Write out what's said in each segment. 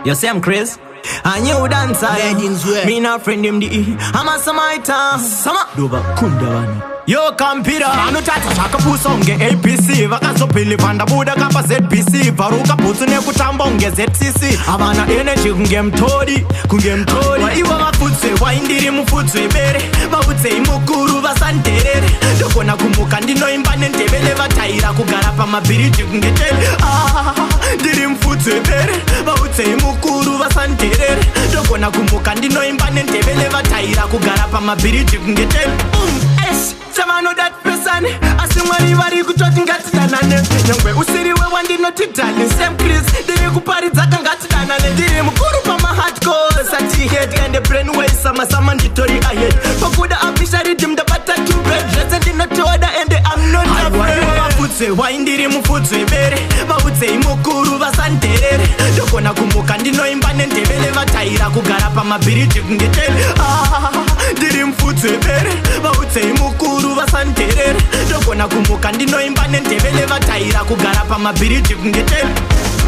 You see I'm Chris? And you dance Weddings. Me not friend him the I'm a samaita Sama Dova kunda vana yo kampira anotadza zvakapusa unge APC, vakazobhilivha ndabuda kapa ZBC, bvaruka bhutsu nekutamba unge ZCC, havana energy kunge mutori, kunge mutori. Waiva vafudze waindiri mufudzi webere, vaudzei mukuru vasanderere. Ndogona kumuka ndinoimba nendevele, vataira kugara pamabhiriji kunge tele. Ah, ndiri mufudzi webere, vaudzei mukuru vasanderere. Ndogona kumuka ndinoimba nendevele, vataira kugara pamabhiriji kunge tele. Chavanoda tipesane, asi Mwari vari kutoti ngatidanane. Nyangwe usiriwe wandinoti darling, same Chris ndiri kuparidza kangatidanane. Ndiri mukuru pamahardcore sati and brainway samasama nditori ahead pakuda apisha riddim ndabata two bed zvese ndinotoda and I'm not afraid. Vafudze wai ndiri mufudzi webere, vaudzei mukuru vasanderere. Ndogona kumuka ndinoimba nendevele, vataira kugara pamabhiriji kunge tele. Ah, ndiri mufudzi webere, vaudzei mukuru vasanderere. Ndogona kumuka ndinoimba nendevele, vataira kugara pamabhiriji kunge tele.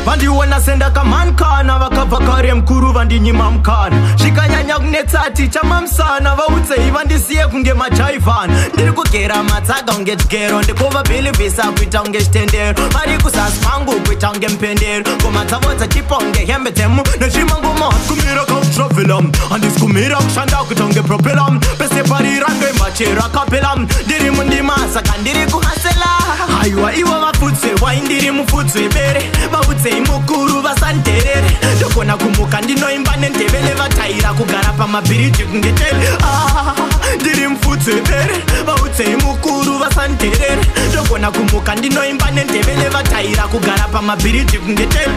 Vandiona sendakamankana, vakabva kare mukuru vandinyima mukana, zvikanyanya kunetsati chamamusana. Vaudzei vandisiye kunge majaivhana, ndiri kugera matsaga kunge chigero, ndikuvabhilivhisa kuita kunge chitendero, vari kuzasi kwangu kuita kunge mupendero, ngoma dzavo dzachipa kunge hembe dzemu nezvimangoma. Kumira kakutravela, handisi kumira kushanda kuita kunge propeller, pese parirandoimba chero akapela. Ndiri mundima saka ndiri kuhasela. Haiwa ivo vafudze wai ndiri mufudzi webere, vaudzei mukuru vasanderere. Ndogona kumuka ndinoimba nendevele, vataira kugara pamabhiriji kunge tele. Ah, ndiri mufudzi webere, vaudzei mukuru vasanderere. Ndogona kumuka ndinoimba nendevele, vataira kugara pamabhiriji kunge tele.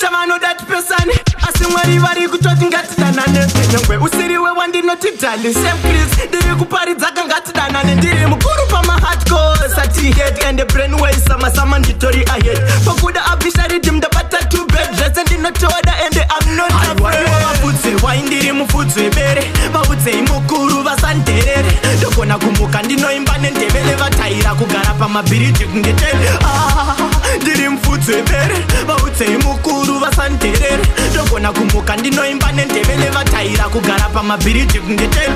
Chavanoda tipesane, asi Mwari vari kutoti ngatidanane. Nyangwe usiriwe wandinoti darling, same Chris ndiri kuparidza kangatidanane. Ndiri mukuru pamahardcore sati head and brainway samasama nditori ahead pakuda apisha riddim ndabata two bed zvese ndinotoda and I'm not afraid. Vafudze wai ndiri mufudzi webere, vaudzei mukuru vasanderere. Ndogona kumuka ndinoimba nendevele, vataira kugara pamabhiriji kunge tele. Ah, ndiri mufudzi webere, vaudzei mukuru vasanderere. Ndogona kumuka ndinoimba nendevele, vataira kugara pamabhiriji kunge tele.